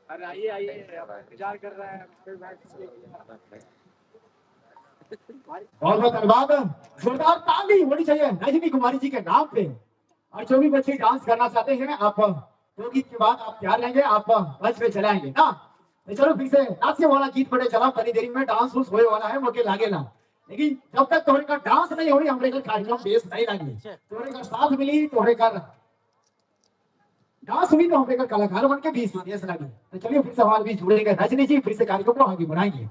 अरे आइए आइए, इंतजार कर रहा है। बहुत बहुत धन्यवाद। जोरदार ताली होनी चाहिए रजनी कुमारी जी के नाम पे। और जो भी बच्चे डांस करना चाहते हैं, आप दो गीत के बाद आप तैयार रहेंगे, आप मंच पे चले आएंगे ना। तो चलो फिर से नाचे वाला गीत बड़े चला, तनी देरी में डांस उस होए वाला है मोके लागे ना, लेकिन जब तक तोहरे का डांस नहीं हो रही हमरे का कार्यक्रम बेस नहीं लागे। तोहरे का साथ मिली, तोहरे का डांस हुई तो हमरे का कलाकार बन के बीस बेस लागे। तो चलिए फिर से हमारे बीच जुड़ेंगे रजनी जी, फिर से कार्यक्रम को आगे बढ़ाएंगे।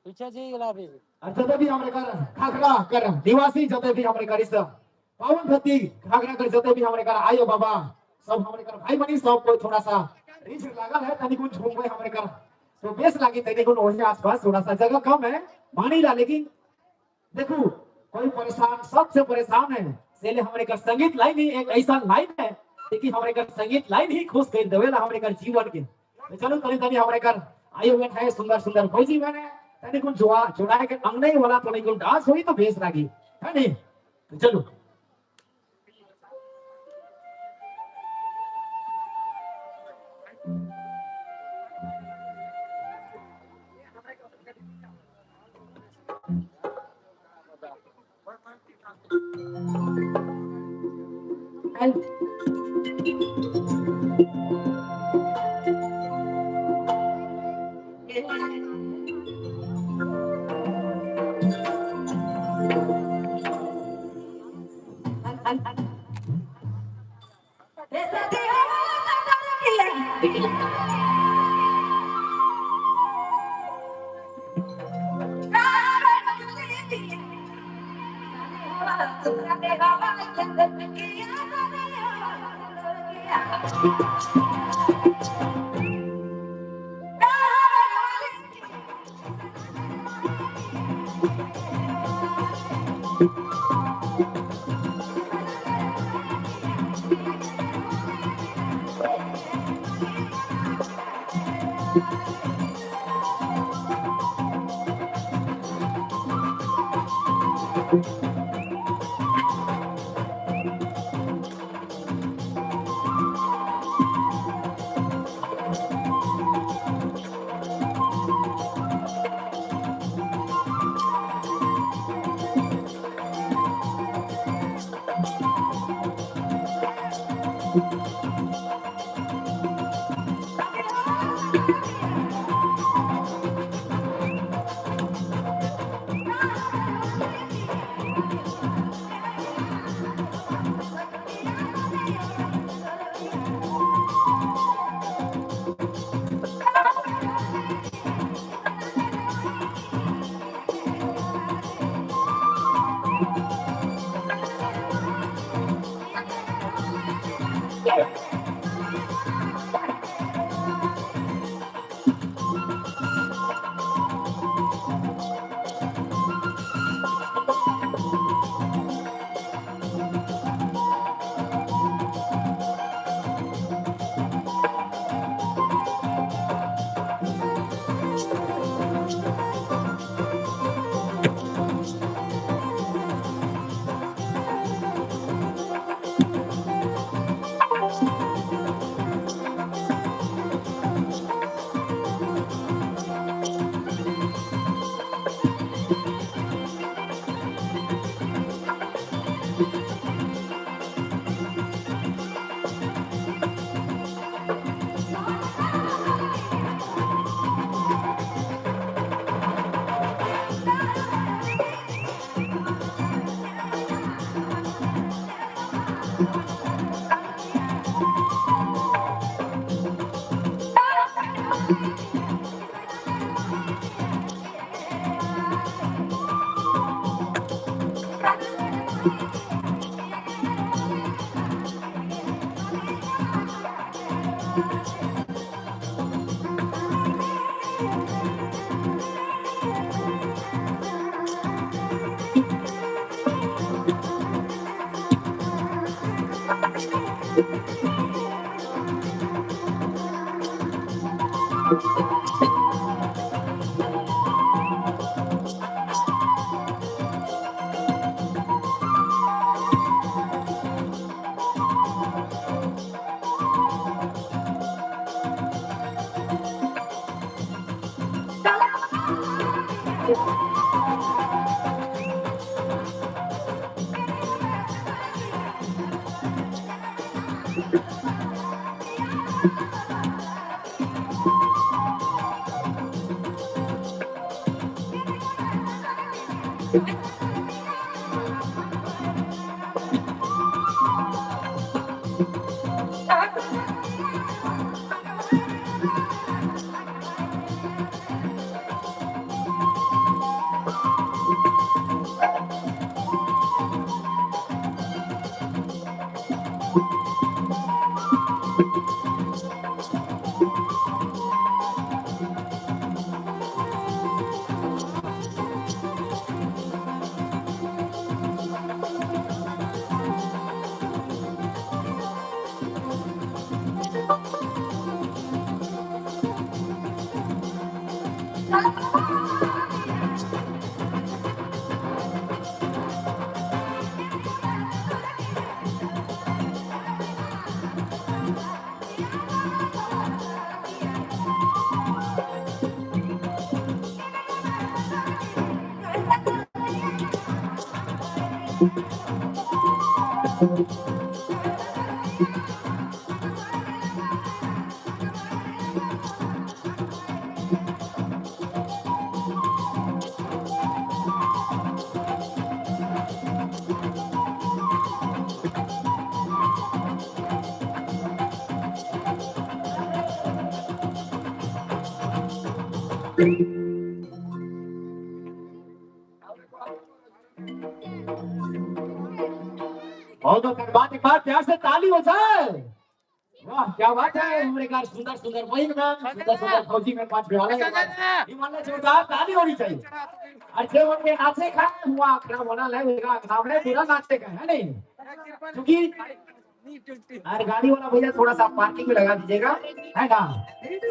पीछे जी गुलाबी और जब भी हमरे कर घाघरा कर निवासी, जब भी हमरे कर इस पावन धरती घाघरा कर, जब भी हमरे कर आयो बाबा, सब हमरे कर भाई बनी, सब कोई थोड़ा सा रीछ लागल है, तनी कुछ झूम गए हमरे कर तो बेस लागी तनी कुछ वही आसपास थोड़ा सा जगह कम है मानी ला, लेकिन देखो कोई परेशान, सबसे परेशान है, सेले हमरे कर संगीत लाइन ही एक ऐसा लाइन है कि हमरे कर संगीत लाइन ही खुश कर देवेला हमरे कर जीवन के। तो चलो तनी तनी हमरे कर आयो बन है सुंदर सुंदर भौजी बने तनी कुन जोड़ा जोड़ा के अंगने वाला तनी कुन डांस होई तो बेस लागी है नहीं। तो चलो बहुत बहुत धन्यवाद। एक बार प्यार से ताली हो जाए। वाह क्या बात है, हमारे घर सुंदर सुंदर वही मैम, सुंदर सुंदर फौजी में पांच बिहार है, जोरदार ताली होनी चाहिए। अच्छे होंगे नाचे खाए हुआ खराब होना नहीं होगा, सामने पूरा नाचे का है नहीं, क्योंकि अरे गाड़ी वाला भैया थोड़ा सा पार्किंग में लगा दीजिएगा, है ना।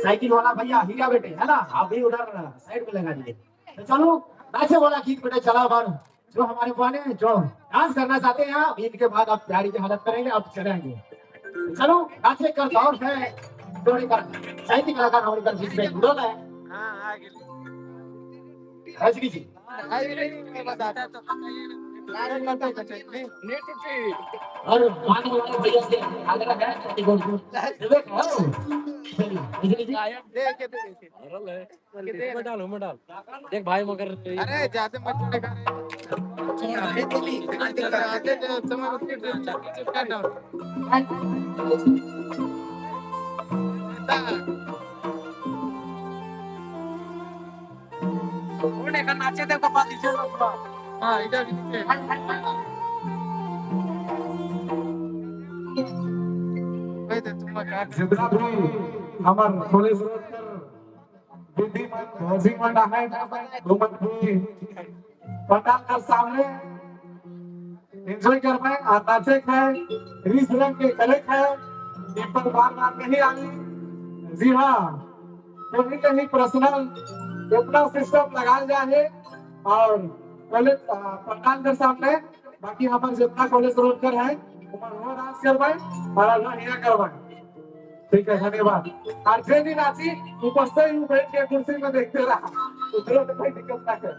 साइकिल वाला भैया हीरा बेटे, है ना, आप भी उधर साइड में लगा दीजिए। तो चलो नाचे वाला गीत बेटे चला बार, जो हमारे वाले जो डांस करना चाहते हैं आप, इनके बाद आप तैयारी की हालत करेंगे, आप चलेंगे। चलो नाचे कर दौर है थोड़ी कर साहित्य कलाकार हमारे कर बीच में जुड़ल है रजनी जी। और मानने वाले भैया से आग्रह है कि देख भाई मगर अरे जाते मत नाचे देखो हाँ इधर जितना भी हमार कॉलेज रोड पर दीदी मन भौजी मन है घूमत भी पंडाल के सामने एंजॉय कर पाए और नाचे खाए रिस रंग के करे खाए पर बार बार नहीं आई। जी हाँ, कहीं कहीं पर्सनल इतना सिस्टम लगाया जाए और कॉलेज पंडाल के सामने बाकी हमारे जितना कॉलेज रोड पर है वो डांस करवाए और यहाँ करवाए। ठीक है, धन्यवाद। और जे नहीं नाची ऊपर से ही बैठ के कुर्सी में देखते रहा, उधर तो कोई दिक्कत ना कर।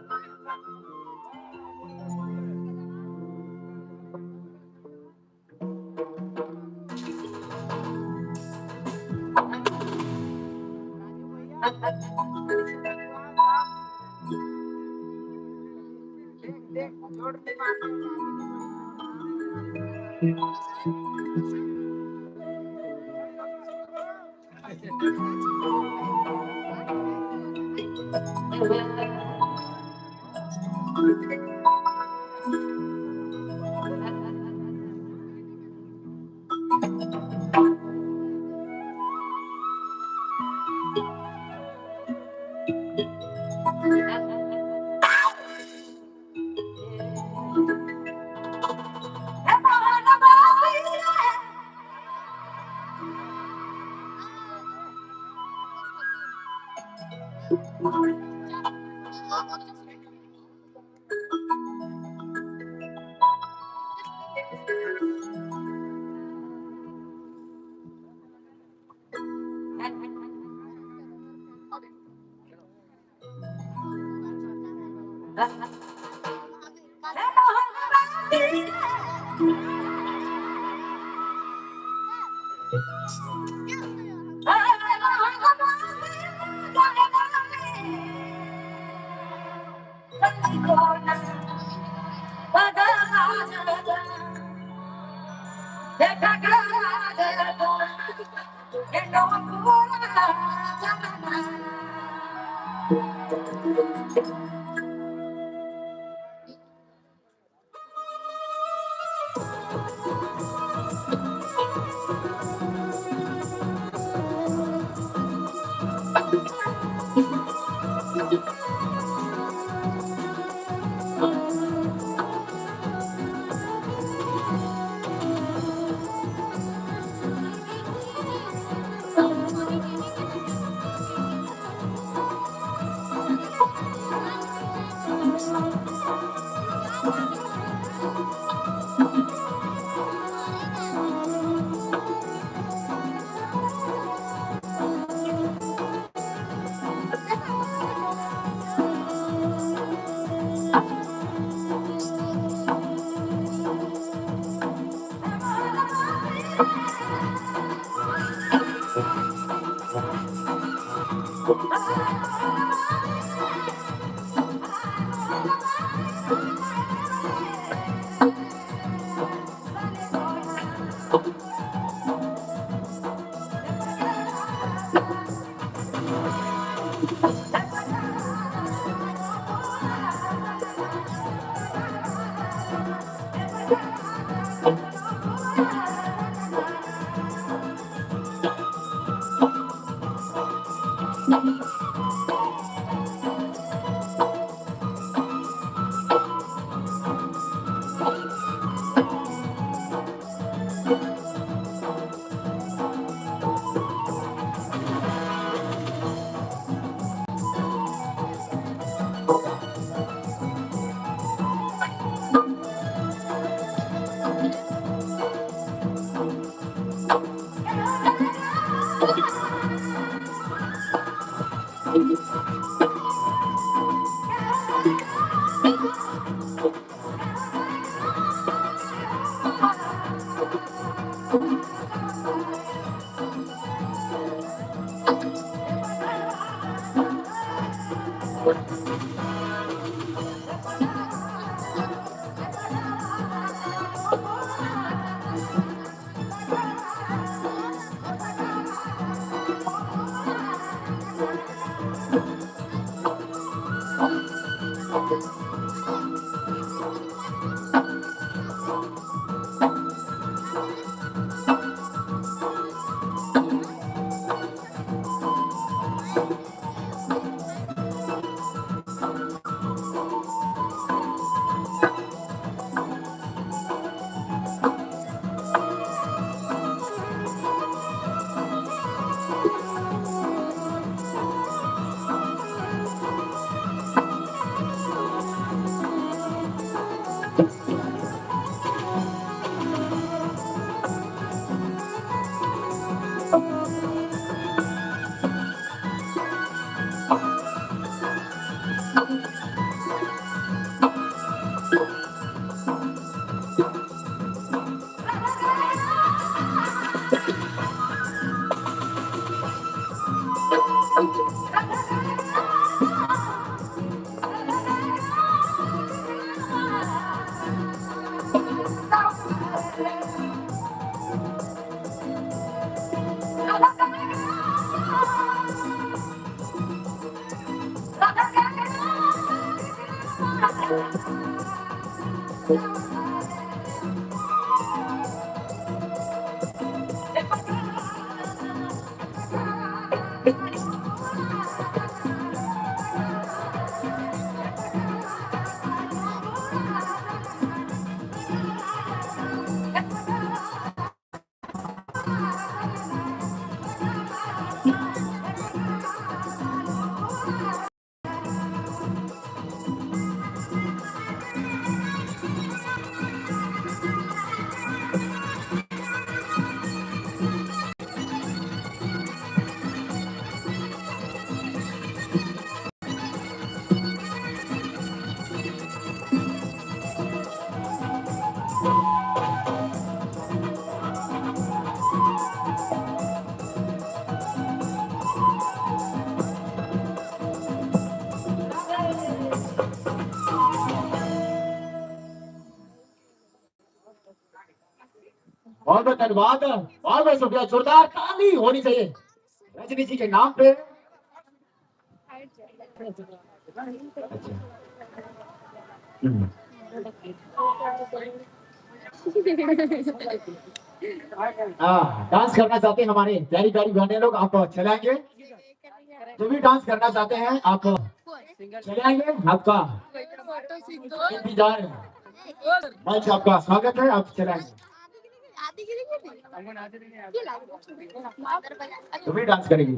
बहुत बहुत धन्यवाद, बहुत बहुत शुक्रिया। जोरदार ताली होनी चाहिए रजनी जी के नाम पे। अच्छा, हाँ, डांस करना चाहते हैं हमारे प्यारी प्यारी बहने लोग, आप चले आएंगे। जो भी डांस करना चाहते हैं आप चले आएंगे, आपका इंतजार मंच आपका स्वागत है, आप चले आएंगे। तुम भी डांस करेगी?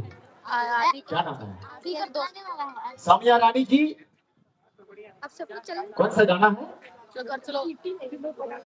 क्या नाम है? सामिया रानी जी, आप सब लोग चलो। कौन सा गाना है? चलो।